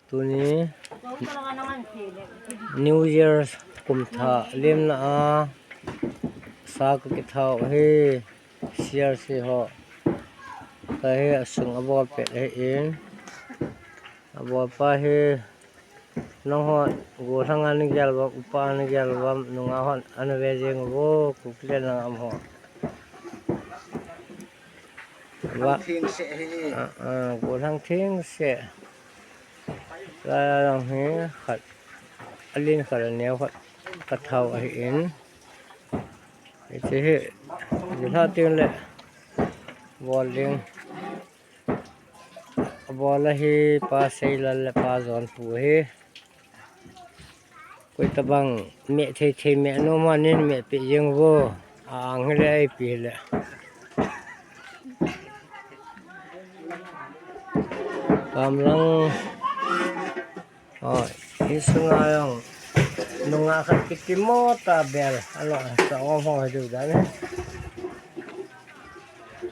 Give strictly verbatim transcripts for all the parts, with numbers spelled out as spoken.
Tuni New Year kum thah lemna a sa ka kithau hi C R C ho. Ka hi asung abol pet hi in. Abol pa hi nangho gollhang a nagel uvam, upa nagel uvam, nungah hon ana ve jeng uvo, Kuki le nangam ho. Gollhang theng seh hi. Ah, ah, gollhang theng seh. Lai lang hi khat, alen khat aneo khat ka thau ahi in. Hiche hi, jilha teng le bol ding. Bol ahi Pa Seilal le Pa Jonpu hi. Koi tabang meh thei thei meh nom a nei meh peh jeng uvo. A ang hile a ipi hile. Kamlang. Oi, hisunga jong nungah khat kiti mo ta bel. Alo, sa ong hong hadu dan.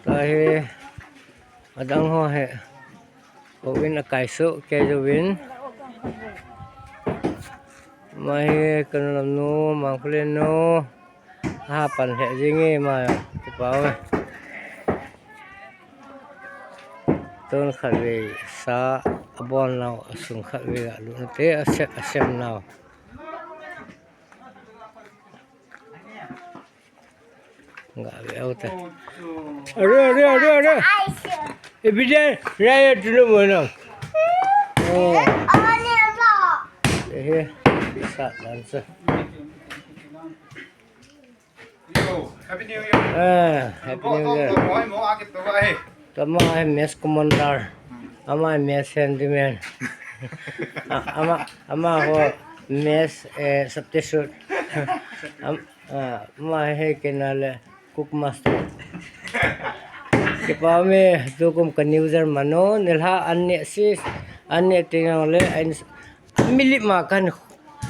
Tahi. Adang ho hi. Uvin akai soh kei jouvin. Ama hi kanu lam nu, Mangkholen nu. Aha pan lheh jing e ama, kipa ume. Tun khatvei sa abol nau, asung khatvei a lut nate, asep, asep nau. Ga ve u te. Are, are, are, are. Ipi dia, raya tunu mo na. Oh. Ehe, sa dan sa. Yo, Happy New Year. Ah, Happy New Year. Tama hi mess commander. Ama hi mess handyman. A-, ama, ama ho mess, eh, substitute. Am-, Ah, ama hi kei na le cook master. Kipa ume, tukum ka New Year mano, nilhah an neh si, an neh teng le, an, an milip ma kan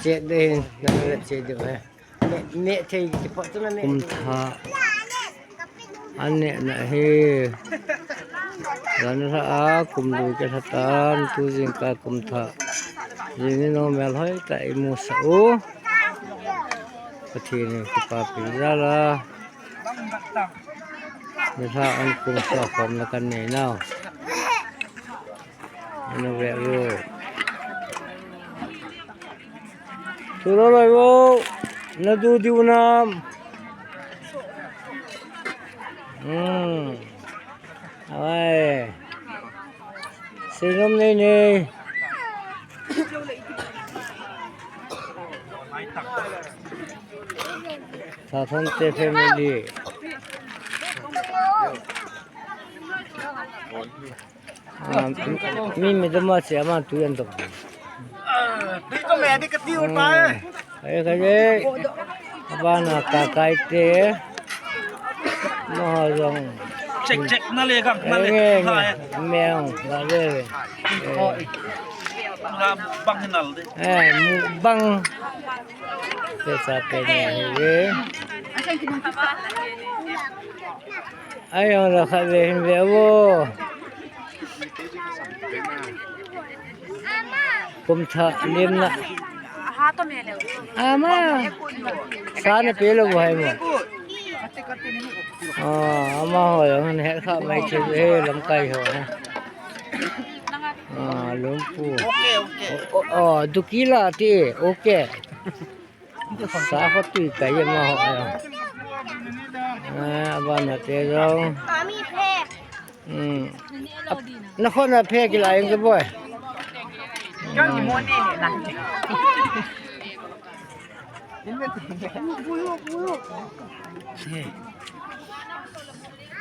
che de hin, na le che de he. Me, me thei kipa tu na me. Kum thah. An neh na hi. Gan lha a kum lui ka lha tan, tu jingkah kum thah. Jing ni nong mel hoi ta i mu sa u. Pathen in kipapi jal a. Nilhah an kum sa khom na kan nei nau. Ina ve u. Thu loi loi u. Na du diu nam. Hmm. Ai. Seinom nei nei. Sathante family. Ah, mi, mi dama che ama tu yan to. Tui to me di kati uta e. Ai, ka je. Abana ka kai te. Mo jong. Check, check, na le gang, na le. Nge, nge. Meng, ga le. Ga bang hinal de. Eh, mu bang. Te sa pe ne, nge. Ai, ang la kha ve hin ve vo. Kum thah lemna. Ama. Sa na pe lou hai mo. Ah, ama ho jong het kha mai che he lamkai ho. Ah, lungpu. Oh, oh, oh, du kila ti. Okay. Sa kho tui kai ama ho. Ah, abana te jong. Hmm. Ap-, na kho na phe kila ing ke boy.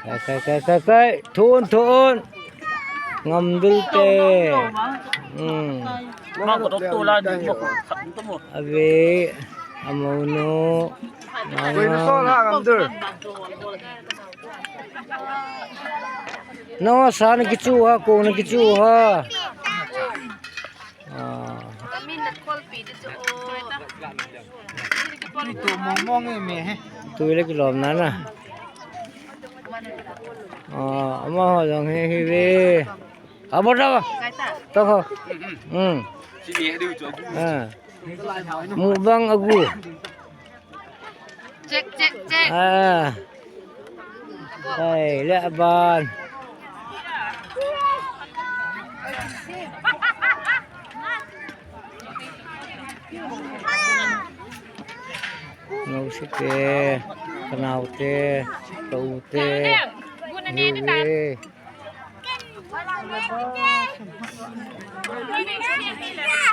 Kai, kai, kai, kai, kai. Thun, thun. Ngamdul te. Hmm. Ave, amonu. Mama. No, sa na kichu ha, ko na kichu ha. Ah. Tui le kilom na na. Ah, ama ho jong hi hi ve. Abo ta ba. Ta ho. Hmm. Sini dia ucap. Ah. Mukbang agu. Check, check, check. Ah. Hai, le aban. Naosen te, ka naote, ka u te. Neu, neu. Guna ne ni ta. Neu.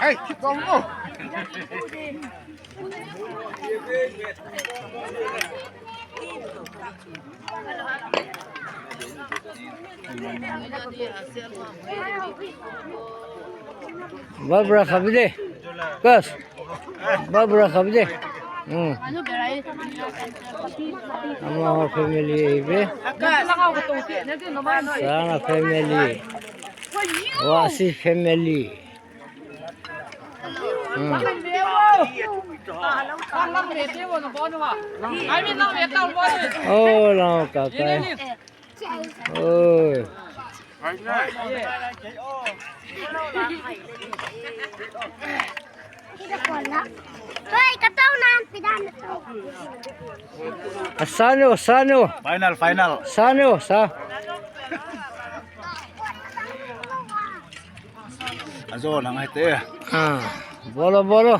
Hey, don't go. Barbara khabide. Kas. Barbara khabide. Hmm. Ama ho family ibe. Sana family. Wasi family. Hmm. Oh, lang ka kai. Oi. Asano, asano. Final, final. Asano, sa. Ajo lang ite. Ah, bolo, bolo.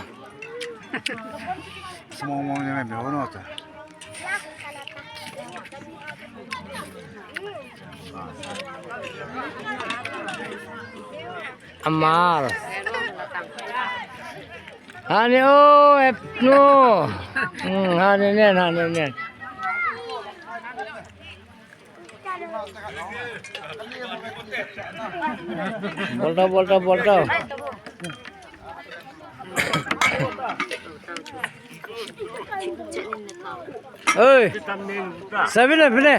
Semong mong ni me hono ta. Amal. Hani o, ep no. Hmm, hani nen, hani nen. Bolta, bolta, bolta. Oi. Sabine, bine.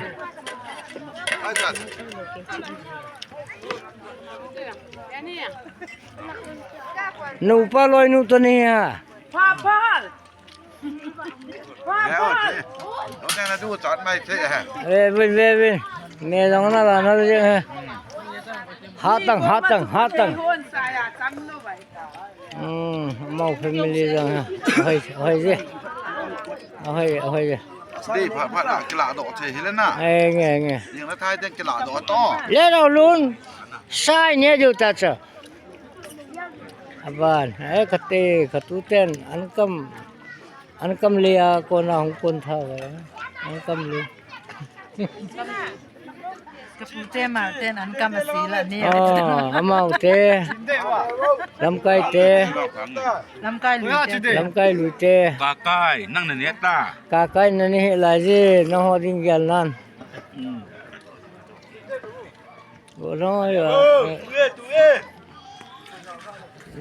Nupa loi nu to ni ha. Ve o, te. O, te na du chat mai te ha. Ve, ve, ve, ve. Me jong na la na le ha. Hatang, hatang, hatang. Hmm, mau family jong ha. Hoi, hoi je. Hoi, hoi je. Dei phat phat a kila doh thei hi le na. Ai, nge, nge. Jing na thai den kila doh to. Le lo lun. Sai ne du ta cha. Aban, eh, kate, katu ten, ankam, ankam le a kona hung kon tha ve, ankam le. Katu te ma ten, ankam a si la ni. Ah, amau te, lamkai te, lamkai lui te, lamkai lui te. Kakai, nang na ne ta. Kakai na ne hi lai ji, na ho ding gel nan. Hmm.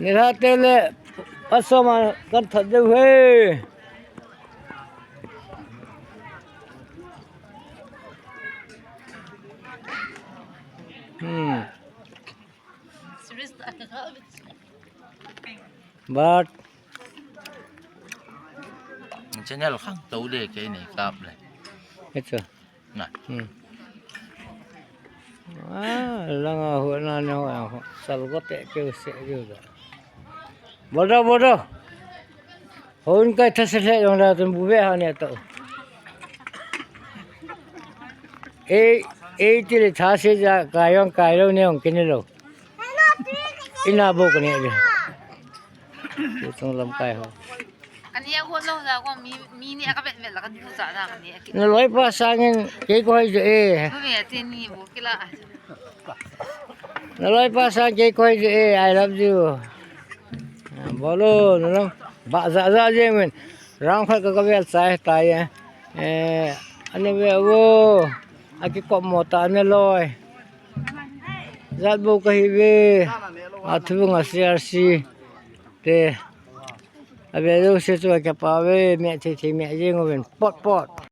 Ni lha te le, pasoma kan that deu he. Hmm. But channel khang to le ke nei kap le. Ito. Na. Hmm. Ah, langa ho na ne ho, ho. Sal ko te ke se ju da. Bodo, bodo. Hon kai tha se le jong da tun bu ve ha ne to. E, e ti le tha se ja kai jong kai lo ne jong kini lo. Ina bo ko ne le. Tuchung lamkai ho. Kani a gon lo ja ko mi, mi ni a ka vet vet la ka du cha na kani a ki. Na loi pa sangin kei ko hoi je e. Ko ve te ni bo kila. Na loi pa sang kei ko hoi je e. I love you. Bolo, na lo. Ba ja ja je min. Rang khat ka ka vel chai tai e. Eh, ane ve vo. Aki kop mo ta ane loi. Jat bo ka hi ve. A thu nga C R C. Te. A ve jouse chu a kipa ve, me thei thei me jeng uvin. Pot, pot.